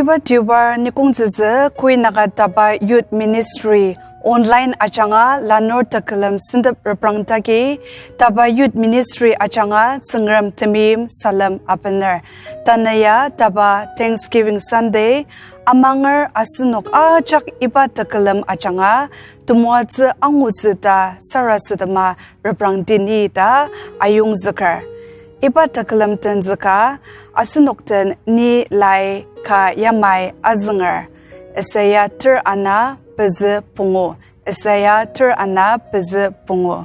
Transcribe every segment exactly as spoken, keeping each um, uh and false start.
Iba Deobar nikongtsütsü Koinaka Taba Youth Ministry online ajanga lanur tekülem sentep reprangtaki, Taba Youth Ministry ajanga Tsüngrem temeim salem abener. Tanü ya Taba Thanksgiving Sunday, amanger asenok ajak iba tekülem ajanga temoatsü angutsü ta sarasadema reprangtini ta ayongzüker. Iba tekülem tenzüka asenok den ni lai ka yamai azünger. Isaiah ter ana pezü pungu. Isaiah ter ana pezü pungu.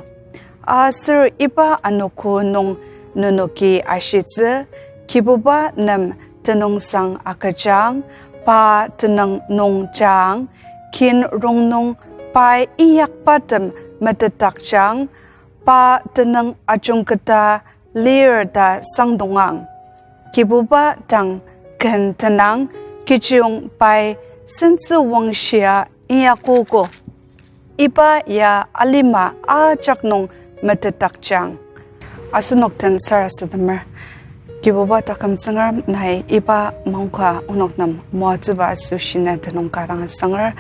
Aser iba anogo nung nenoki ashitsü, Kibuba nem tenüngsang agüjang, pa tenüng nung jang, kin rongnung pai inyakbatem metetdakjang, pa tenüng ajungketa lir ta sangdongang. Kibuba dang ken tenang, kechiyong pai sentsü wangshia inyakogo. Iba ya alima ajak nung metetdakjang. Asenok den sarasademer. Kibuba taküm Tsüngrem, nai iba maongka onok nem moatsüba asoshi ne tenüng ka dang asanger.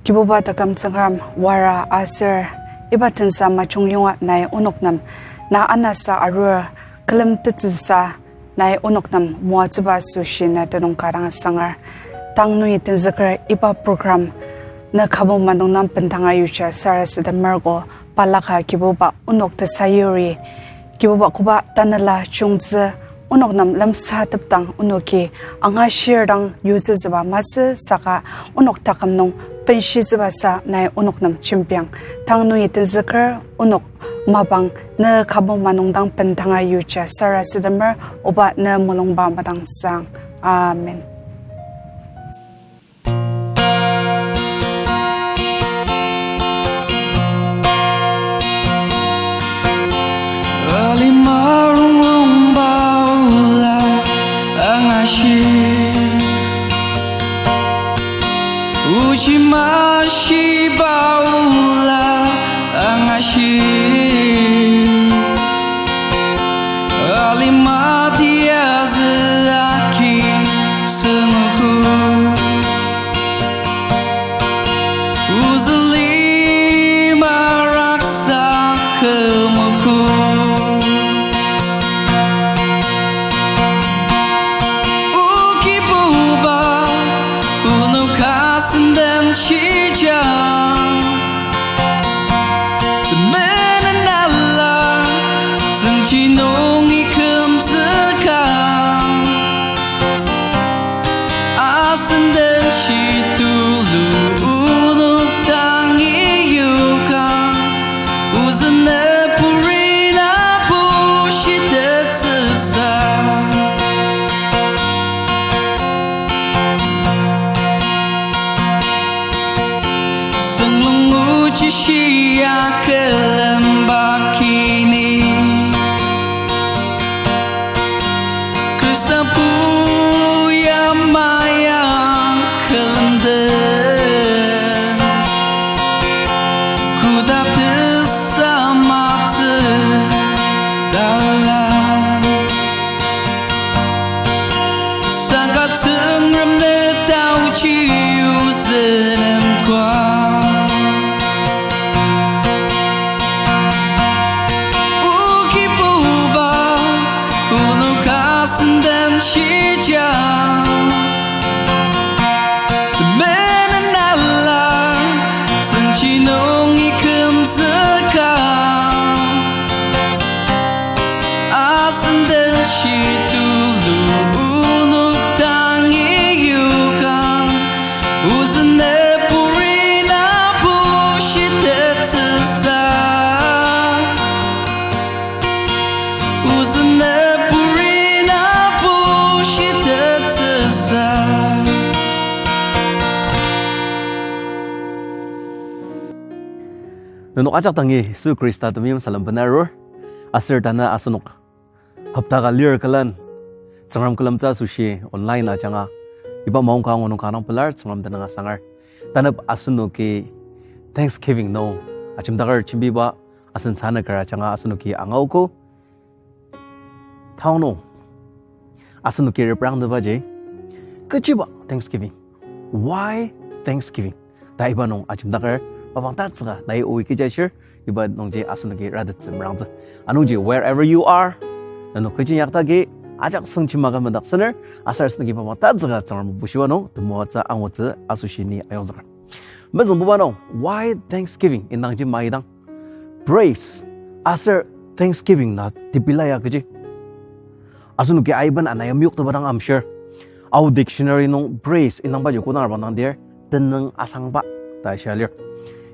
Kibuba taküm Tsüngrem, wara aser iba tensa majung yonga nai onok nem na anasa arur külemtettsüsa nai onok nem moatsüba asoshi ne tenüng ka dang asanger. Tang nungi tenzüker iba program ne kübok manung nem bendanga yuja sarasademergo, balaka Kibuba onok tesayuri. Kibuba koba tanela chungtsü onok nem lemsatepdang onoki angashir dang yutsütsüba masü saka onok taküm nung benshitsübasa nai onok nem jembiang. Tang nungi tenzüker onok mapang ne kübok manung dang bendanga yuja sarasademer, oba ne mulungba madang sang. Amen. Alima rongnungba ola angashi, ochi mashiba ola angashi. Alima tiazü aki süngogo, ozü lima raksa kümogo. O Kibuba, onok asünden shijang, temenen alar tsüngchi nungi kümzükang. Asünden shitulu onok dangi yokang, ozü ne purina pushitettsüsa. Sünglung ochi shia külemba kini, Khrista puya mayang külemden, koda tesamatsü dala. Saka Tsüngrem ne taochi ozü nem kwa. O Kibuba, onok asünden shijang, temenen alar tsüngchi nungi kümzükang. Asünden shitulu onok dangi yokang, ozü ne purina pushitettsüsa. Ozü ne purina pushitettsüsa. Nenok ajak dangi Yisu Khrista temeim salem benarur. Aser tanü asenok hopta ka lir külen Tsüngrem külemtsü asoshi online ajanga iba maongka angu nung kanga pelar Tsüngrem tenüng asangar. Tanep asenoki Thanksgiving nung ajemdaker jembiba asen sanüker ajanga asenoki angaogo. Taonung asenoki reprangtebaji Kechiba Thanksgiving? Why Thanksgiving? Ta iba nung ajemdaker, mapang tatsüka nai oi kechi ashir, iba nungji asenoki ratettsü merangtsü. Anungji wherever you are, nenok kechi inyakdagi, ajak sengchima ka mendaktsüner, aser asenoki mapang tatsüka Tsüngrem bushiba nung temoatsü angutsü asoshi ni ayongzüker. Mezüngbuba nung, why Thanksgiving indangji maidang? Praise aser Thanksgiving na tepela ya kechi? Asenoki aiben ana ya meyoktepa dang amshir. Ao dictionary nung praise indangbaji kodang reprangdangdir, tenüng asangba ta shia lir.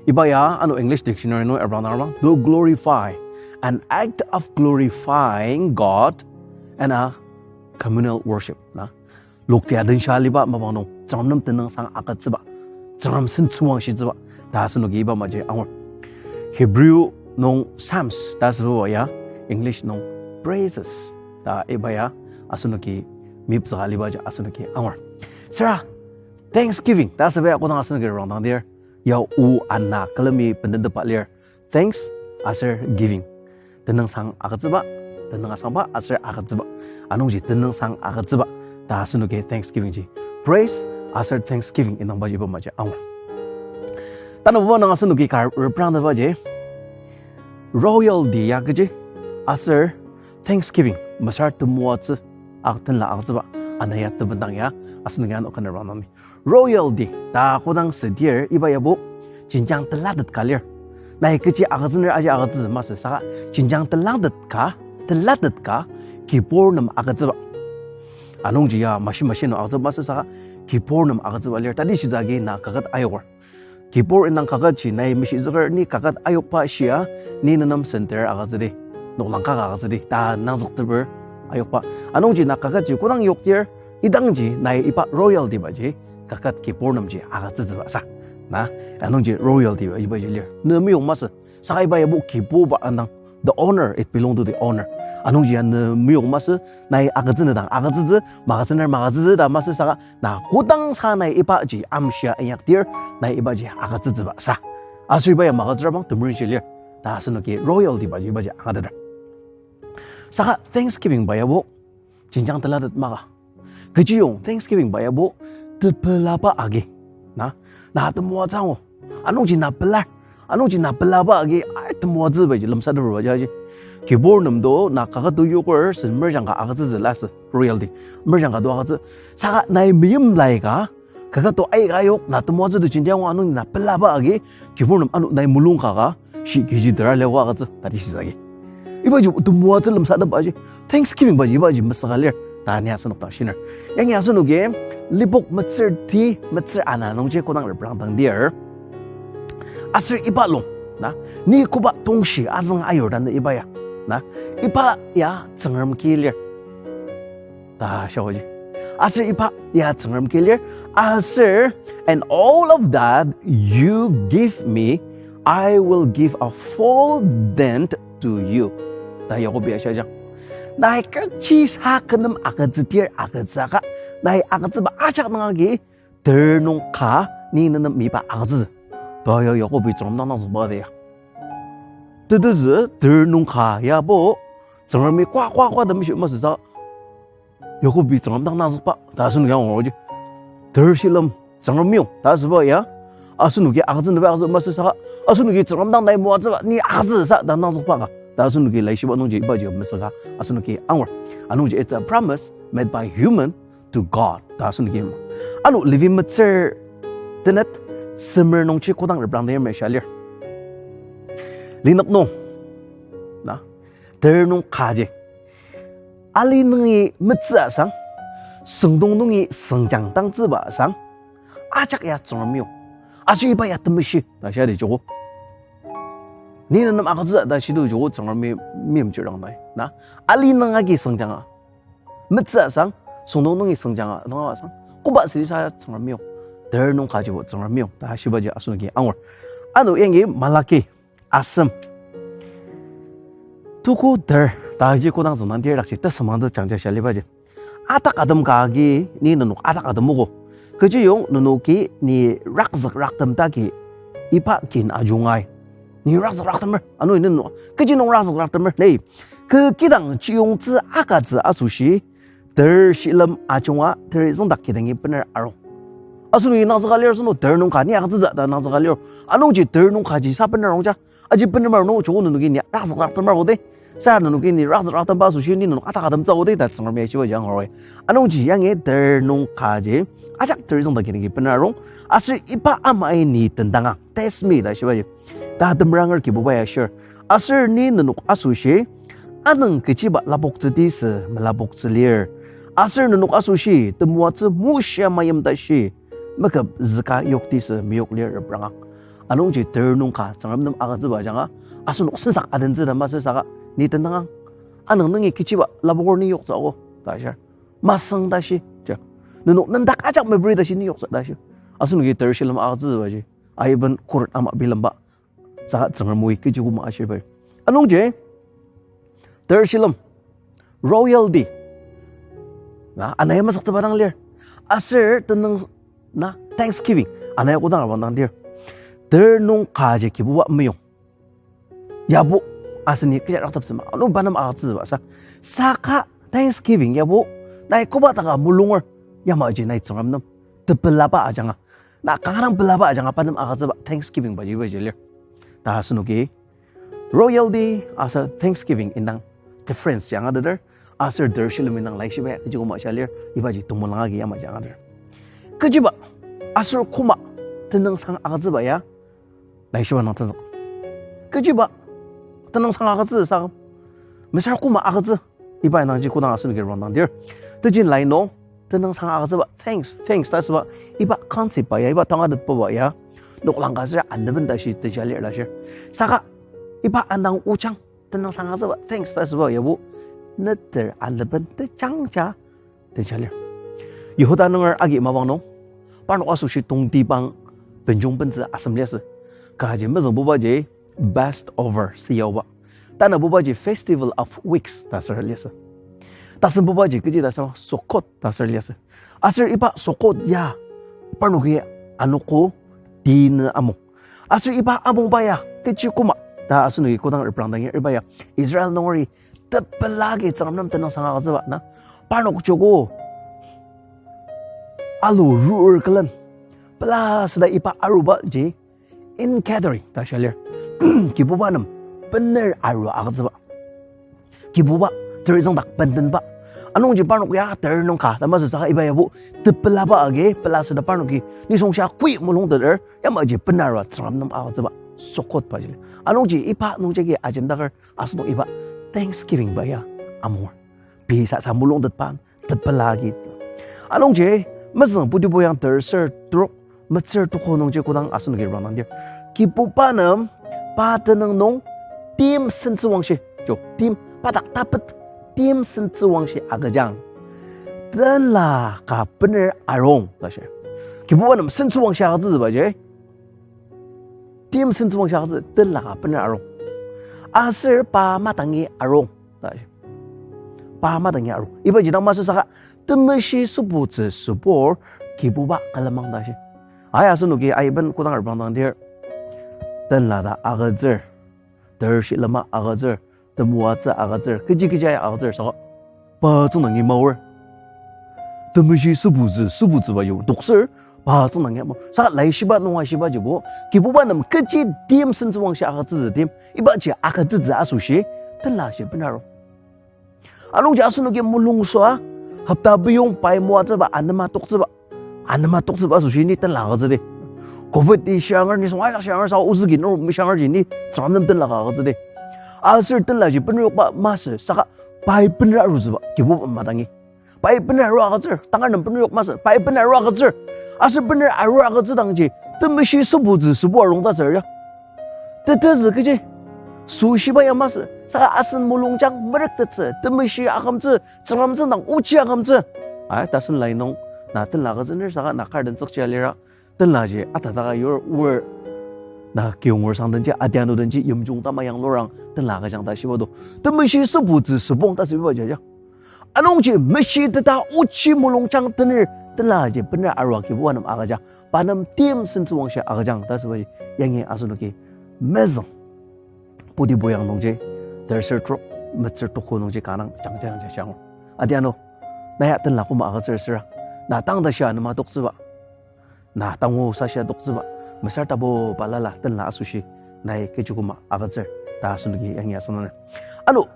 Iba ya ano English dictionary nung reprangdang reprang, to glorify, an act of glorifying God and a communal worship, na. Lokti aden shia liba mapang nung, Tsüngrem nem tenüngsang agütsüba, Tsüngrem sen tsüwangshitsüba ta asenoki iba maji angur. Hebrew nung Psalms ta asüba ya, English nung praises ta iba ya asenoki mepzüka libaji asenoki angur. Süra Thanksgiving ta asüba ya kodang asenoki reprangdangdir, ya o ana külemi bendentepa lir. Thanks aser giving. Tenüngsang agütsüba, tenüng asangba aser agütsüba. Anungji tenüngsang agütsüba ta asenoki Thanksgiving ji. Praise aser Thanksgiving indangbaji iba maji angur. Tanabuba nung asenoki ka reprangdabaji, royalty ya kechi aser Thanksgiving, mesüra temoatsü, ak tenla agütsüba, ana ya tebendang ya asenoki ano ka reprangdang ni. Royalty ta kodang südir iba yabo jenjang telatet ka lir. Nai kechi agütsüner aji agütsütsü masü saka jenjang telatet ka, telatet ka kibur nem agütsüba. Anungji ya mashi mashi nung agütsüba masü saka kibur nem agütsüba lir. Tati shitsü agi na kaket ayoker. Kibur indang kaketji nai mishizüker ni kaket ayokba shia, ni nenem center agütsüdi, noklang kaka agütsüdi ta nangzükteper ayokba. Anungji na kaketji kodang yokdir, idangji nai iba royalty baji kaket kibur nemji agütsütsüba sa. Na, anungji royalty ba ibaji lir. Ne meyong masü, saka iba yabo kiburba indang, the owner, it belong to the owner. Anungji ya ne meyong masü, nai agütsünedang agütsütsü, magütsüner magütsütsü ta masü saka, na kodang sa nai ibaji amshia inyakdir, nai ibaji agütsütsüba sa. Aser iba ya magütsürabang temerenshi lir ta asenoki royalty baji ibaji angateter. Saka Thanksgiving ba yabo jenjang telatet maka. Kechiyong Thanksgiving ba yabo tepelaba agi, na, na temoatsü angu. Anungji na pelar. Anungji na pelaba agi ai temoatsü baji lemsateper baji aji. Kibur nem do na kaket to yoker sen merjang ka agütsütsü lasü royalty. Merjang ka do agütsü. Saka nai meyim lai ka, kaket to aika yok na temoatsü to jenjang angu, anungji na pelaba agi kibur nem ano nai mulung kaka shi kiji tera leko agütsü tati shitsü agi. Ibaji temoatsü lemsatepa ji, Thanksgiving baji ibaji mesüka lir ta ni asenok dang shiner. Yangi asenoki Lipok metsür ti metsür ana nungji kodang reprangdang dir, aser iba lung, na, ni koba tongshi azüng ayur ta ne iba ya, na, iba ya Tsüngrem ki lir ta shia oji. Aser iba ya Tsüngrem ki lir, aser, and all of that you give me, I will give a full tenth to you ta Yakob ya shiajang. Nai kechi sa kü nem agütsüdir agütsüka, nai agütsüba ajak nung agi ter nung ka ni nenem miba agütsü ta ya Yakob-i Tsüngrem dang nangzükba de ya. Tetezü ter nung ka yabo Tsüngremi kwa kwa kwa ta mishi masü sa Yakob-i Tsüngrem dang nangzükba ta asenoki angur oji. Ter shilem Tsüngrem meyong ta asüba ya, asenoki agütsünüba agütsü masü saka, asenoki Tsüngrem dang nai moatsüba ni agütsü sa ta nangzükba ka ta asenoki laishiba nungji ibaji mesüka asenoki angur. Anungji it's a promise made by human to God ta asenoki angur. Ano Levi metsür tenet semer nungji kodang reprangdang yamai shia lir. Linük nung, na, ter nung kaji, ali nungi metsü asang, süngdong nungi süngjang dangtsüba asang, ajak ya Tsüngrem meyong. Aser iba ya temeshi ta shiadi joko. Ni nenem agütsü ta shidu joko Tsüngremi meyimchir dang nai, na, ali nung agi süngjanga metsü asang, süngdong nungi süngjanga dang asang, koba sisa Tsüngrem meyong. Ter nung kajibo Tsüngrem meyong ta shibaji asenoki angur. Ano yangi Malaki asem tuku ter ta ji kodang züngdang tirdakji tesümangtsü jangja shia libaji, atak atem ka agi ni nenok atak atem ogo. Kechiyong nenoki ni rakzük raktem ta agi iba kin ajungai, ni rakzük raktemer, ano ni nenok kechi nung rakzük raktemer nei, kü kidang chiyongtsü akatsü asoshi ter shilem ajunga ter züngdak kidangi bener arung. Asenoki nangzüka lir seno ter nung ka ni agütsütsü ta nangzüka lir. Anungji ter nung kaji sa bener arungja. Aji bener ma nung joko nenoki ni rakzük raktem argo de. Sa nenoki ni rakzük raktem ba asoshi ni nenok ataka temtsü argo de ta Tsüngremi ashiba jang aroi. Anungji yangi ter nung kaji ajak ter züngdak kidangi bener arung. Aser iba amai ni tendangang. Test me ta shibaji. Ta temeranger Kibubai ashir. Aser ni nenok asoshi anüng kechiba lapoktsüdi sü melapoktsü lir. Aser nenok asoshi temoatsü mushia mayim tashi meküp züka yokdi sü meyok lir reprangang. Anungji ter nung ka Tsüngrem nem agütsüba ajanga, asenok sensak adentsü ta masü saka ni tendangang. Anüng nungi kechiba lapoker ni yoktsü ako ta shir. Masüng tashi, ja. Nenok nendak ajak meperi tashi ni yoktsü ta shir. Asenoki ter shilem agütsübaji aiben khuret ama bilemba. Saka Tsüngrem oi kechi koma ashir bai. Anungji ter shilem, royalty. Na, anaya masükteba dang lir. Aser tenüng, na, thanksgiving. Anaya kodang abang dang lir. Ter nung kaji Kibuba meyong. Yabo, aseni kecha rakteptsüma. Ano pa nem agütsüba sa. Saka thanksgiving yabo, nai koba taka mulunger. Yamaji nai Tsüngrem nem tepelaba ajanga. Na kanga dang pelaba ajanga pa nem agütsüba thanksgiving baji baji lir. Ta asenoki royalty aser thanksgiving indang difference ji angateter, aser ter shilem indang laishiba ya kechi koma shia lir, ibaji temulung agi yamaji angateter. Kechiba aser koma tenüngsang agütsüba ya, laishiba nung tenzük. Kechiba tenüngsang agütsü saküm, mesüra koma agütsü. Iba indangji kodang asenoki rongdang dir. Tejin lai nung, tenüngsang agütsüba, thanks, thanks ta asüba, iba concept ba ya, iba tangatetba ba ya, noklang ka süra aneben tashi teja lir ta shir. Saka, iba indang ojang, tenüngsang agütsüba, thanks ta asüba yabo, neter aneben tejangja teja lir. Yihuda nunger agi mapang nung, parnok asoshi tongtibang benjung bentsü asem liasü. Kaji mezüngbubaji Passover süyaoba. Tanabubaji Festival of Weeks ta aser liasü. Tasembubaji kechi ta asüba Sukkot ta aser liasü. Aser iba Sukkot ya parnoki anogo ti nü amung. Aser iba amungba ya kechi koma ta asenoki kodang reprangdangi iba ya Israel nungeri tepela agi Tsüngrem nem tenüngsang agütsüba na. Parnok joko alu rur külen pela süda iba arubaji ingathering ta shia lir. Kibuba nem bener aru agütsüba. Kibuba terizüngdak bendenba. Anungji parnok ya ter nung ka ta masü saka iba yabo tepelaba agi pela süda parnoki nisung shia kui mulungteter yamaji bener arua Tsüngrem nem agütsüba Sukkot ba ji lir. Anungji iba nungji agi ajemdaker asenok iba Thanksgiving ba ya amur. Pei sasa mulungtetba tepela agi. Anungji mezüng Butibuong ter ser trok metsür toko nungji kodang asenoki rongdang dir. Kibuba nem pa tenüng nung tim sentsüwangshi, jo, tim, pa dak tapet tim sentsüwangshi agüjang. Tenla ka bener arung ta shir. Kibuba nem sentsüwangshi agütsütsübaji tim sentsüwangshi agütsü, tenla ka bener arung. Aser pa madangi arung ta shir. Pa madangi arung. Ibaji dang masü saka temeshi sübutsü sübur Kibuba külemang ta shir. Ai asenoki aiben kodang reprangdang dir. Tenla ta agütsür. Ter shilema agütsür. Temoatsü agütsür. Kechi kechi ya agütsür saka pa tsüngdangi maor. Temeshi sübutsü, sübutsüba yur toksür, pa tsüngdangi maor. Saka laishiba nunga shibajibo, Kibuba nem kechi tim sentsüwangshi agütsütsü tim, ibaji agütsütsü asoshi, tenla shi bener arung. Anungji asenoki mulungsua, hopta biyong pai moatsüba, anema toktsüba, anema toktsüba asoshi ni tenla agütsüdi. Covid i shianger, nisung ajak shianger saka ozüki nung mishianger ji ni Tsüngrem nem tenla ka agütsüdi. Aser tenla ji bener yokba masü saka pai bener arutsüba Kibuba madangi. Pai bener aru agütsür, tangar nem bener yok masü, pai bener aru agütsür. Aser bener aru agütsüdangji temeshi sübutsü sübu arung ta sür ya. Tetezü kechi, süshiba ya masü saka asen mulungjang merüktettsü, temeshi akümtsü, Tsüngrem tsüngdang ochi akümtsü. Ai tasen lai nung na tenla agütsüner saka na kar den tsükchia lira, tenlaji atataka yur or na kiyongur sang denji, adianu denji, yimjung tama yanglurang tenla agüjang ta shiba do. Temeshi sübutsü sübong ta süba jaja. Anungji meshiteta ochi mulungjang tener tenlaji bener arua Kibuba nem agüja. Pa nem tim sentsüwangshi agüjang ta sübaji yangi asenoki mezüng Butibuong nungji, ter ser trok metsür toko nungji kanga jangja jangja shiangur. Adianu, Na ya tenla koma agütsür süra, na tang tashi anema toktsüba, na tangu sashia toktsüba, mesüra tapu balala tenla asoshi, nai kechi koma agütsür ta asenoki yangi asüngdanger. Ano,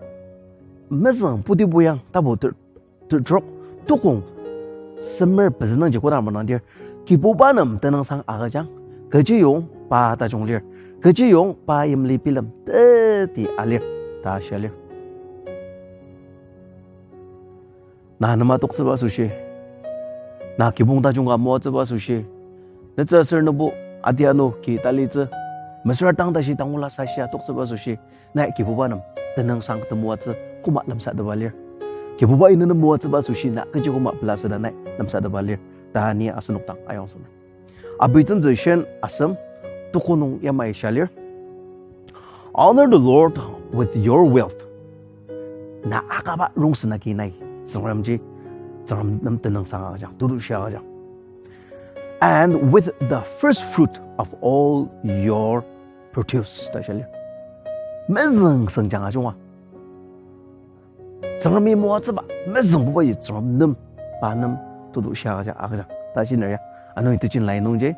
mezüng putibu yang tapu ter-, ter-, terok, tukong semer pezü nungji kodang manangdir, Kibuba nem tenüngsang agüjang, kechiyong pa tajung lir, kechiyong pa yimli bilem teti alir, ta shia lir. Na nema toktsüba asoshi, na kibong tajung ka moatsüba asoshi, netsü aser nübu atianu ki talitsü, mesüra tang tashi tangula sashia toktsüba asoshi, nai Kibuba nem tenüngsang temoatsü koma lemsatepba lir. Kibubai ne nem moatsüba asoshi na kechi koma pela süda nai lemsatepba lir ta ni asenok dang ayongsemer. Abitemtsü shin asem, tuko nung yamai shia lir: Honor the Lord with your wealth. Na akaba rongsen agi nai Tsüngremji, Tsüngrem nem tenüngsang agüjang, tutushi agüjang. And with the first fruit of all your produce, ta shia lir. Mezüng sengjang ajunga, Tsüngremi moatsüba mezüngbubaji Tsüngrem nem, pa nem tutushi agüja, agüjang ta shiner ya. Ano itechin lai nungji,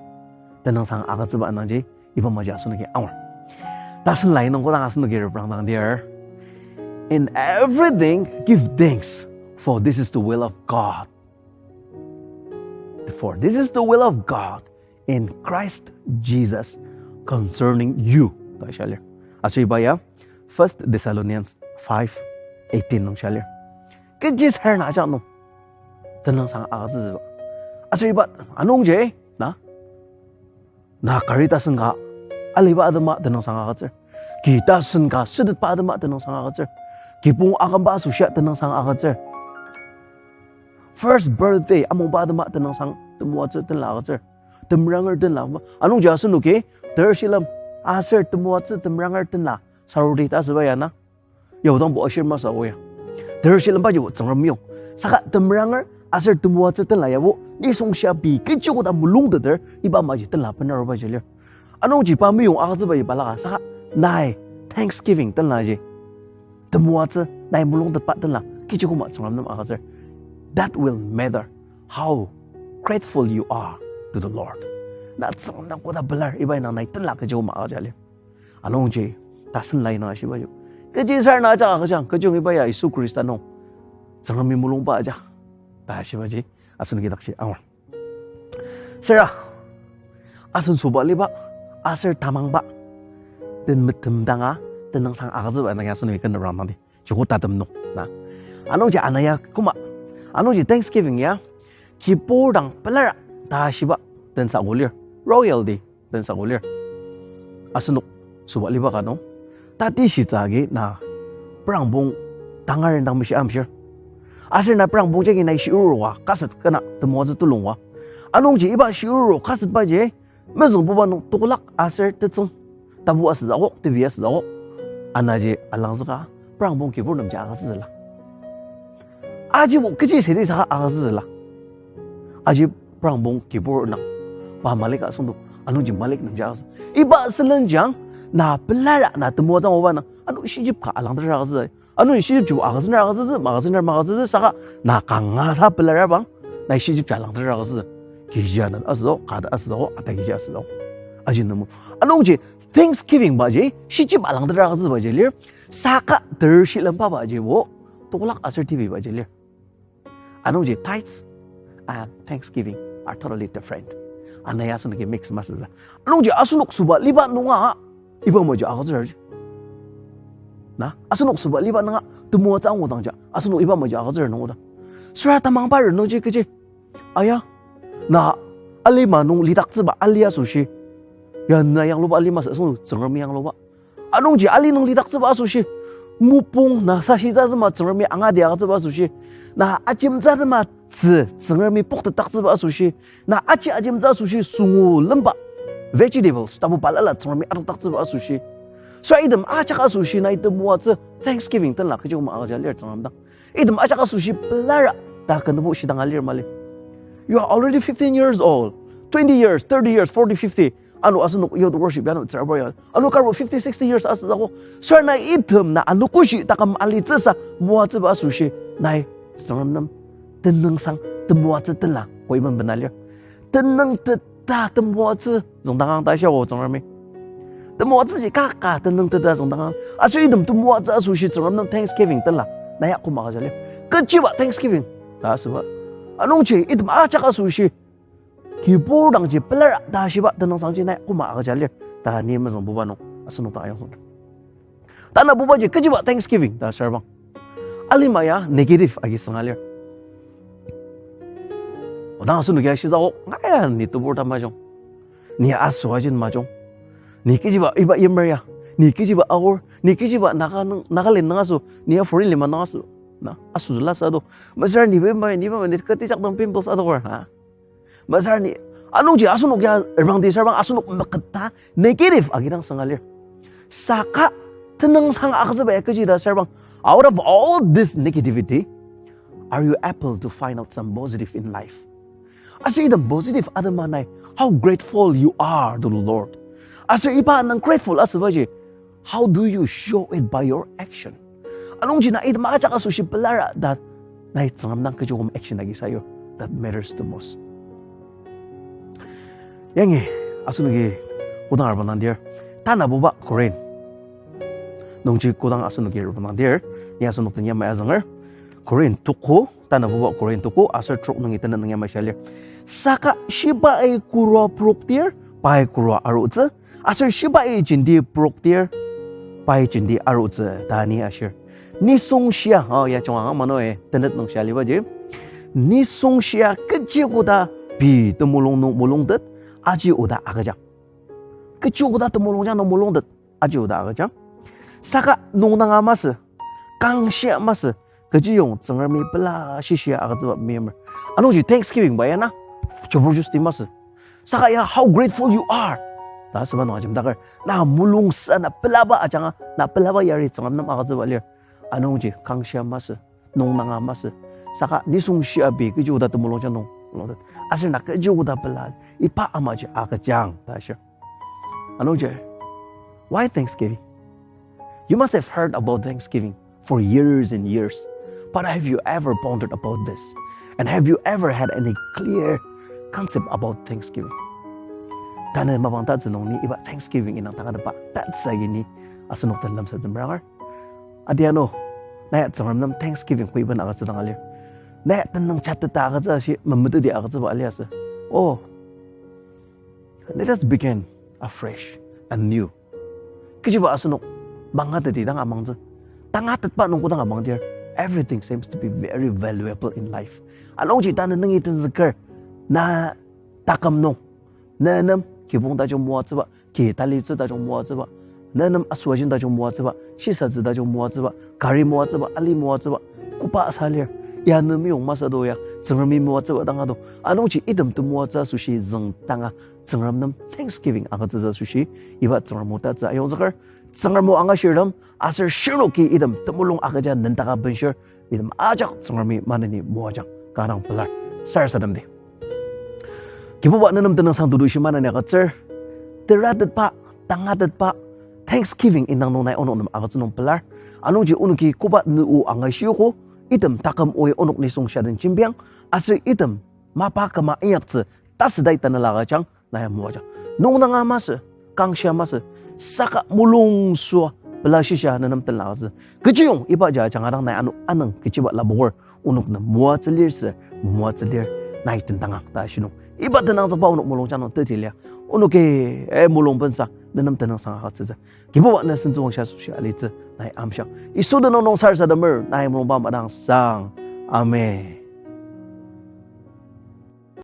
tenüngsang agütsüba nungji, iba maji asenoki angur. Tasen lai nung kodang asenoki reprangdang dir: In everything give thanks, for this is the will of God. For this is the will of God in Christ Jesus concerning you, ta shia lir. Aser iba ya First Thessalonians five eighteen nung shia lir. Kechi sar na ajak nung tenüngsang agütsütsüba. Aser iba anungji, na, na kari tasen ka aliba atema tenüngsang agütsür. Ki tasen ka sütetba atema tenüngsang agütsür. Kibong akümba asoshia tenüngsang agütsür. First birthday amungba atema tenüngsang temoatsü tenla agütsür. Temeranger tenla. Anungji asenoki tershilem aser temoatsü temeranger tenla sarudi ta asüba ya na, yaodangbo ashir masü oya. Tershilempajibo Tsüngrem yong. Saka temeranger aser temoatsü tenla yabo nisung shia pei kechi koda mulungteter iba maji tenla benarubaji lir. Anungji pa meyong agütsübaji balaka saka nai thanksgiving tenlaji, temoatsü nai mulungtetba tenla kechi koma Tsüngrem nem agütsür. That will matter how grateful you are to the Lord. Na Tsüngrem dang koda pelar iba indang nai tenla kechi koma agüja lir. Anungji tasen lai nung ashibaji, kechi sar na ajak agüjang, kechiyong iba ya Yisu Khrista nung Tsüngremi mulungba ajak ta ashibaji asenoki dakji angur. Süra, asen sobaliba aser tamangba den metemdanga tenüngsang agütsüba nung ya asenoki ken reprangdangdi. Joko tatem nung, na. Anungji ana ya koma, anungji Thanksgiving ya kibur dang pelar ta ashiba tensa ko lir, royalty tensa ko lir. Asenok sobaliba ka nung, tati shitsü agi na prangbong tangar indang mishi amshir. Aser na prangbong jagi nai shiuru ka kaset kena temoatsü tulung ka. Anungji iba shiuru kasetbaji mezüngbuba nung tokolak aser tetsüng, tapu asütsü akok, tebi asütsü akok, anaji alangzüka prangbong kibur nemji agütsütsüla. Ajibo kechi sedi saka agütsütsüla. Aji prangbong kibur nung pa malik asüngdok, anungji malik nemji agütsü. Iba sülenjang na pelara na temoatsü anguba nung ano shijep ka alangdera agütsü. Ano shijep jibo agütsüner agütsütsü, magütsüner magütsütsü, saka na kanga sa pelarabang, nai shijep ja langdera agütsütsü. Kiji ana asütsü, kada asütsü, ata kiji asütsü. Aji nemu. Anungji Thanksgiving baji shijep alangdera agütsübaji lir, saka tershilemba bajibo tokolak aser tebibaji lir. Anungji tithes and thanksgiving are totally different. Ana ya asenoki mix masütsü. Anungji asenok sobaliba nunga iba maji agütsürji, na, asenok sobaliba nunga temoatsü angudangja asenok iba maji agütsür nungoda. Süra tamangba ren nungji kechi, aya, na alima nung lidaktsüba ali asoshi, ya na yangluba alima sü asenok Tsüngremi yangluba. Anungji ali nung lidaktsüba asoshi, mopung na sashitsü atema Tsüngremi angati agütsüba asoshi, na ajemtsü atema tzü Tsüngremi poktetdaktsüba asoshi, na aji ajemtsü asoshi sungu lemba vegetables tapu balala Tsüngremi adokdaktsüba asoshi, süra item ajak asoshi nai temoatsü Thanksgiving tenla kechi koma agüja lir Tsüngrem dang. Item ajak asoshi pelara ta kenübo shidanga lir mali. You are already fifteen years old, twenty years, thirty years, forty, fifty. Ano asenok youth worship ya ano tsürabur ya, ano karo fifty, sixty years asütsü akok. Süra nai item na anogoshi taküm alitsüsa moatsüba asoshi, nai Tsüngrem nem tenüngsang temoatsü tenla, ko iben bena lir. Tenüng teta temoatsü züngdangang ta shia o Tsüngremi. Temoatsüji kaka tenüng teta züngdangang. Aser item temoatsü asoshi Tsüngrem nem thanksgiving tenla, na ya koma agüja lir. Kechiba thanksgiving ta asüba. Anungji item ajak asoshi kibur dangji pelar ta shiba tenüngsangji na ya koma agüja lir. Ta ni mezüngbuba nung asenok dang ayongzüng. Tanabubaji kechiba thanksgiving ta asür bang, alima ya negative agi sünga lir. Odang asenoki ya shisa o, ngaya ni tebur ta majung. Ni asüajen majung. Ni kechiba iba yimer ya. Ni kechiba aor. Ni kechiba Naga nung, Nagaland nung aso. Ni ya foreign lima nung aso. Na, aso züla sa do. Mesüra ni bema, ni bema, ni ketijak dang pimples adoker, ha? Mesüra ni, anungji asenok ya erbang di asür bang asenok meketa negative agi dang sünga lir. Saka tenüngsang agütsüba ya kechi ta asür bang, out of all this negativity, are you able to find out some positive in life? Aser item positive atema nai, how grateful you are to the Lord. Aser iba nang grateful asübaji, how do you show it by your action? Anungji na item ajak asoshi pelara ta nai Tsüngrem dang kechi koma action agi sayur. That matters the most. Yangi asenoki kodang arba nangdir, tanabuba Korin nungji kodang asenoki arba nangdir, ni asenok den yamai azünger. Korin tuko, tanabuba Korin tuko aser trok nungi tenet nung yamai shia lir. Saka shibai kurua proktir, pai kurua arutsü, aser shibai jenti proktir, pai jenti arutsü ta ni ashir. Nisung shia, o, ya junga anga mano e, tenet nung shia libaji. Nisung shia kechi koda pei temulung nung mulungtet, aji oda agüjang. Kechi koda temulungjang nung mulungtet, aji oda agüjang. Saka nungdanga masü, kangshia masü, kechiyong Tsüngremi pela shishia agütsüba meimer. Anungji thanksgiving ba ya na, jabur justi masü. Saka ya how grateful you are ta asüba nung ajemdaker, na mulungsa na pelaba ajanga, na pelaba yari Tsüngrem nem agütsüba lir. Anungji kangshia masü, nungdanga masü. Saka nisung shia pei kechi koda temulungjang nung mulungtet, aser na kechi koda pela, iba amaji agüjang ta ashir. Anungji, why thanksgiving? You must have heard about thanksgiving for years and years. But have you ever pondered about this? And have you ever had any clear concept about thanksgiving? Tanü mapang tatsü nung ni iba thanksgiving indang tangatetba tatsü agi ni asenok den lemsatsü meranger. Adianu, na ya Tsüngrem nem thanksgiving koiben agütsü dang alir. Na ya tenüng jateta agütsü ashi, memeteti agütsüba aliasü. Oh, let us begin afresh, anew. Kechiba asenok mangateti dang amangtsü. Tangatetba nung kodang amangdir, everything seems to be very valuable in life. Anungji tanü nungi tenzüker, na taküm nung, ne nem kibong tajung moatsüba, ki talitsü tajung moatsüba, ne nem asuajin tajung moatsüba, shisatsü tajung moatsüba, kari moatsüba, ali moatsüba, koba sa lir, ya ne meyong masü do ya, Tsüngremi moatsüba dang ado. Anungji item temoatsü asoshi züngdanga Tsüngrem nem thanksgiving agütsütsü asoshi, iba Tsüngrem o tatsü ayongzüker, Tsüngrem o angashirtem, aser shirnoki item temulung agüja nendaka benshir, item ajak Tsüngremi maneni moajang, kanga dang pelar. Sarasademdi. Kibuba, ne nem tenüngsang tutu shi maneni agütsür, teratetba, tangatetba, thanksgiving indang nung nai onok nem agütsü nung pelar. Anungji onoki koba ne o angashiogo, item taküm oi onok nisung shia den jembiang, aser item mapa küma inyaktsü tasüdai tanela agüjang, nai moajang. Nungdanga masü, kangshia masü, saka mulungsüa pela shishia ne nem tenla agütsü. Kechiyong iba ja ajanga dang nai ano anüng kechiba lapoker, onok nem moatsü lir sür, moatsü lir, nai tendangang ta shinung. Iba tenangzükba onok mulungjang nung teti lia. Onoki, eh, mulung bensa, ne nem tenüngsang agütsütsü. Kibuba, ne sentsüwangshia asoshi alitsü, nai amshiang. Yisu tenüng nung sarasademer, nai mulungba madangsang. Amen.